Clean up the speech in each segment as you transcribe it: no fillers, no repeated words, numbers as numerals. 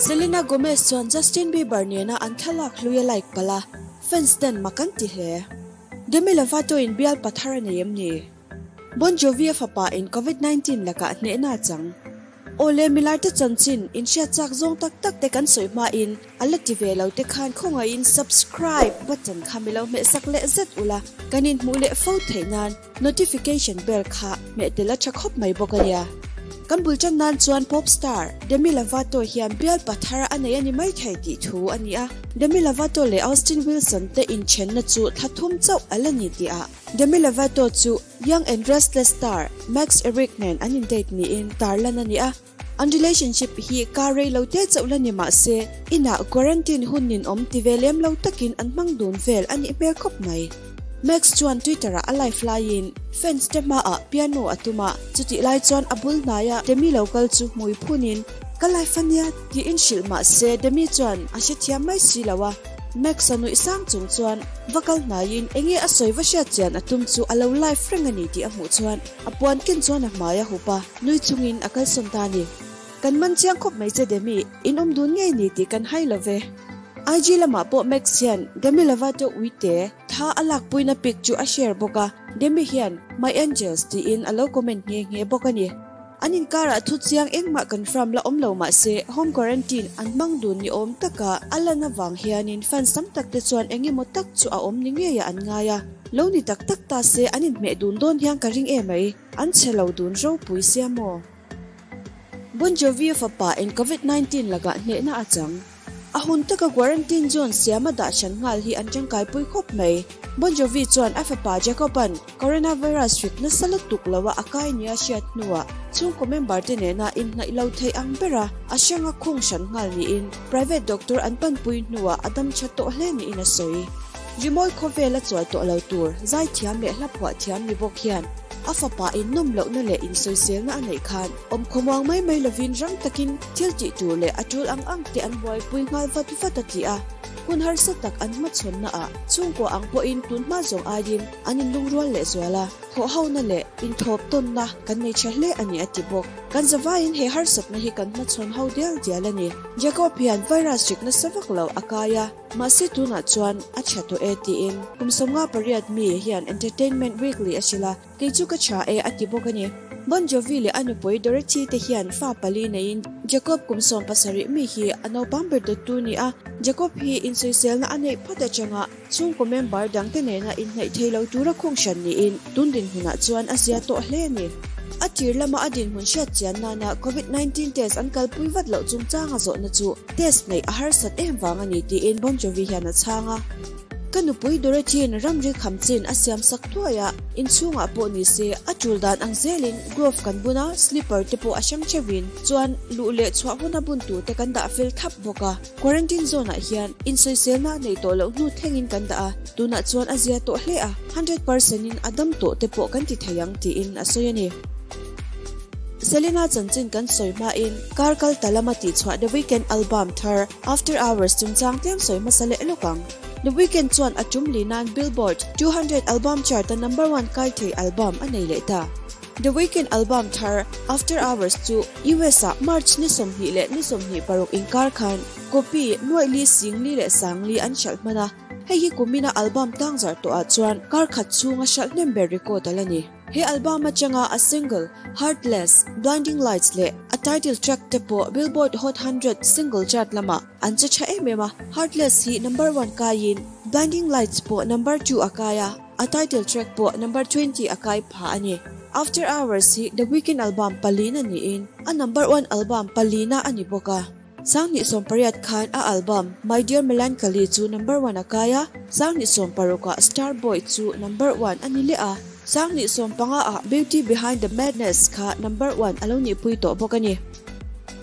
Selena Gomez chuan Justin Bieber nena an thlalak hlui a like palh a, fans ten mak an ti hle. Demi Lovato in bial pathar a nei em ni? Bon Jovi a fapa in Covid 19 lakah hnehna a chang. Awle milai te chanchin in hriat chak zawng tak tak te kan sawi hma in a la ti ve lo te khan khawngaih in subscribe button kha milo hmeh sak leh zet ula kan in hmuh leh fo theih nan notification bell kha hmeh tel a tha khawp mai bawk a nia. Kan bul tan nan chuan pop star Demi Lovato hian bial pathar a nei a ni mai thei tih thu a ni a, Demi Lovato leh Austin Wilson te inthenna chu thla thum chauh a la ni tih ah Demi Lovato chu Young and Restless star Max Ehrich nen an in-date niin tarlan a ni a, an relationship hi kar rei lo te chauh la ni mah se, inah quarantine hun ninawm ti ve lem lo takin an hmang dun vel a nih hmel khawp mai. Max chuan Twitter-ah a live laiin fans te hmaah piano a tum a, chutih lai chuan a bul hnaia Demi lo kal chu hmui phunin, Ka live a nia tiin hrilh mah se Demi chuan a hrethiam mai si lo a. Max a nuih sang chung chuan va kal hnaiin enge a sawi va hriat chian a tum chu a lo live reng a ni tih a hmuh chuan a puan ken chuan a hmai a hup a, nui chungin a kalsawn ta a ni. Kan man chiang khawp mai che Demi, in awm dun ngei ni tih kan hai lo ve. IG lamah pawh Max hian Demi Lovato uite tha a lakpuina pic chu a share bawk a, Demi hian My Angels tiin a lo comment nghe nghe bawk a ni. An inkarah thu chiang engmah confirm la awm lo mah se, home quarantine an hmang dun ni awm taka a lan avang hianin fans tam tak te chuan eng emaw tak chu a awm ni ngeia an ngai a. Lo ni tak tak ta se an inhmeh dun dawn hian ka ring em mai, an chhe lo dun ropui sia maw? Bon Jovi fapa in Covid 19 lakah hnehna a chang. A hun taka quarantine zone siama dah hran nghal hi an tangkaipui khawp mai. Bon Jovi chuan a fapa Jacob-a'n coronavirus hrik nasa lutuk loa a kai nia hriat hnuah chhungkaw member te nena inhnaih lo theih ang bera a hranga khung hran nghal niin private doctor an panpui hnuah a dam tha tawh hle niin a sawi. Rimawi khawvel a chuai tawh lo tur zaithiam leh hla phuah thiam ni bawk hian a fapa innawm lohna leh insawiselna a neih khan awmkhawmuang mai mai lovin rang takin Thil tih tur leh a tul ang ang te an buaipui nghal vat vat a ti a, hun harsa tak an hmachhawnna ah chhungkua ang pawhin tun hma zawng aiin an inlungrual leh zual a, thawhhona leh inthawp tawnna kan nei tha hle a ni a ti bawk. Kan zavaiin he harsatna hi kan hmachhawn ho dial dial a ni. Jacob hian virus hrik nasa vak lo a kai a, mahse tunah chuan a tha tawh e tiin kum 58 mi hian Entertainment Weekly a hrilh a. Kei chu ka tha e a ti bawk a ni. Bon Jovi leh a nupui Dorothy te hian fa pali neiin Jacob kum 17 mi hi a naupang ber dawttu ni a. Jacob hi insawiselna a neih phawt atanga chhungkaw member dangte nena inhnaih thei lo tura khung hran niin tun dinhmunah chuan a zia tawh hle a ni. A tir lama a dinhmun hriat chian nana Covid 19 test an kalpui vat loh chungchanga zawhna chu test neih a harsat em vang a ni tiin Bon Jovi hian a chhang a. Ka nupui Dorothy-in ramri kham chin a siam sak thuai a, inchhungah pawh ni se, a tul dan ang zelin glove kan bun a, slipper te pawh a hrang theuhin, chuan luh leh chhuah huna bun tur te kan dah fel thlap bawk a. Quarantine zone ah hian insawiselna a neih tawh loh hnu thlengin kan dah a, tunah chuan a zia tawh hle a, 100% in a dam tawh te pawh kan ti thei ang tiin a sawi a ni. Selena chanchin kan sawi hmain kar kal ta lama tihchhuah The Weeknd album thar After Hours chungchang tlem sawi hmasa leh lawk ang. The Weeknd chuan a tum li nan Billboard 200 album chart a number one kai thei album a nei leh ta. The Weeknd album thar After Hours chu US ah March ni 20 leh ni 26 inkar khan copy nuaih li sing li leh sang li an hralh hman a. Hei hi kumina album tlangzarh tawhah chuan kar khat chhunga hralh hnem ber record a la ni. He album atanga a single Heartless, Blinding Lights leh a title track te pawh Billboard Hot 100 single chart lamah an che tha em em a. Heartless hi number one kaiin Blinding Lights pawh number two a kai a, a title track pawh number 20 a kai pha a ni. After Hours hi The Weeknd album palina niin a number one album palina a ni bawk a. 2018 khan a album My Dear Melancholy chu number one a kai a, 2016 ah Starboy chu number one a ni leh a, 2015 ah Beauty Behind the Madness kha number one a lo nihpui tawh bawk a ni.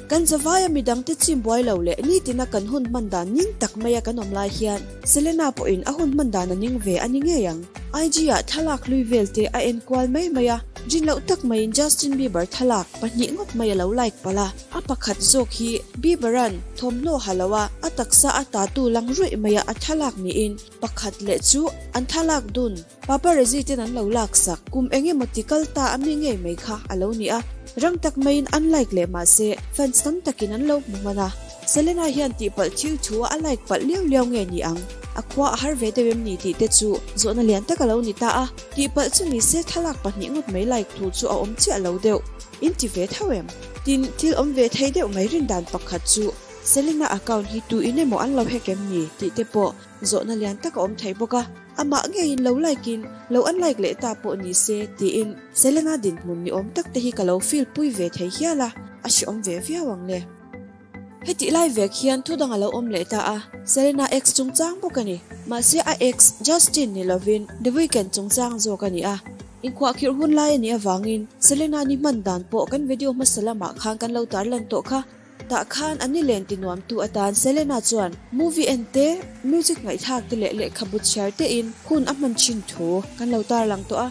Kan zavaia midangte chim buai lo leh nitina kan hun hman dan ning tak maia kan awm lai hian Selena pawhin a hun hman dan a ning ve a ni ngei ang. IG ah thlalak hlui vel te a en kual mai mai a, rin loh tak maiin Justin Bieber thlalak pahnih ngawt mai a lo like palh a. A pakhat zawk hi Bieber-a'n thawmhnaw ha lo a, a taksa a tatu lang ruih mai a, a thlalak niin pakhat leh chu an thlalak dun. Paparazzi ten an lo laksak kum eng emaw ti kal ta a mi ngei mai kha a lo ni a, rang tak maiin an like leh mahse fans tam takin an lo hmu hman a. Selena hian tihpalh thil thu a like palh liau liau nge ni ang? A khua a har ve deuh em ni tih te chu zawhna lian tak a lo ni ta a. Tihpalh chu ni se thlalak pahnih ngawt mai like thu chu a awm chiah lo deuh. In ti ve tho em? Tin, thil awm ve thei deuh mai rindan pakhat chu Selena account hi tu in emaw an lo hack em ni tih te pawh zawhna lian tak a awm thei bawk a. Amah ngeiin lo like in lo unlike leh ta pawh ni se tiin Selena dinhmun ni awm tak te hi ka lo feel pui ve thei hial a, a hreawm ve viau ang le. Hetih lai vek hian thu dang a lo awm leh ta a, Selena ex chungchang bawk a ni. Mahse a ex Justin ni lovin The Weeknd chungchang zawk a ni a. Inkhuahkhirh hun lai a nih avangin Selena ni hman dan pawh kan video hmasa lamah khan kan lo tarlan tawh kha. Tah khan an ni len ti nuamtu atan Selena chuan movie en te, music ngaihthlak te leh lehkhabu chhiar tein hun a hman thin thu kan lo tarlang tawh a.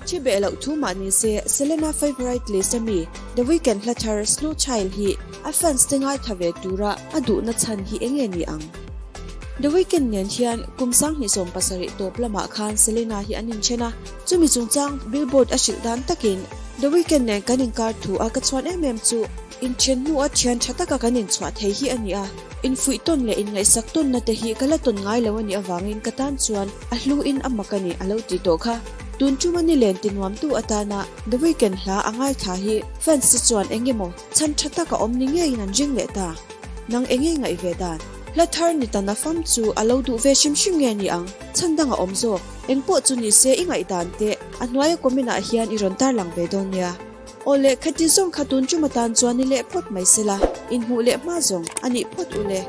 Thi beh loh thu mah ni se, Selena favourite list a mi The Weeknd hla thar Snow Child hi a fans te ngaithla ve tura a duhna chhan hi enge ni ang? The Weeknd nen hian kum 2017 tawp lamah khan Selena hi an inthen a, chumi chungchang Billboard a hrilh dan takin The Weeknd nen kan inkar thu a ka chhuan em em chu Inthen hnu a thian tha taka kan inchhuah thei hi a ni a, infuih tawn leh inngaihsak tawnna te hi ka la tawn ngai lo a nih avangin ka tan chuan a hlu in a mak a ni a lo ti tawh kha. Tun tum a ni len ti nuamtu atana The Weeknd hla a ngaithla hi fans te chuan eng emaw chhan tha tak a awm ni ngeiin an ring leh ta. Nang eng nge ngaih ve dan? Hla thar ni tan a fam chu a lo duh ve hrim hrim nge ni ang? Chhan dang a awm zawk. Engpawh chu ni se i ngaihdan teh a hnuaia comment ah hian i rawn tarlang ve dawn nia. Aw le, khati zawng kha tun tum atan chuan ni leh phawt mai sela, inhmuh leh hma zawng a nih phawt u le.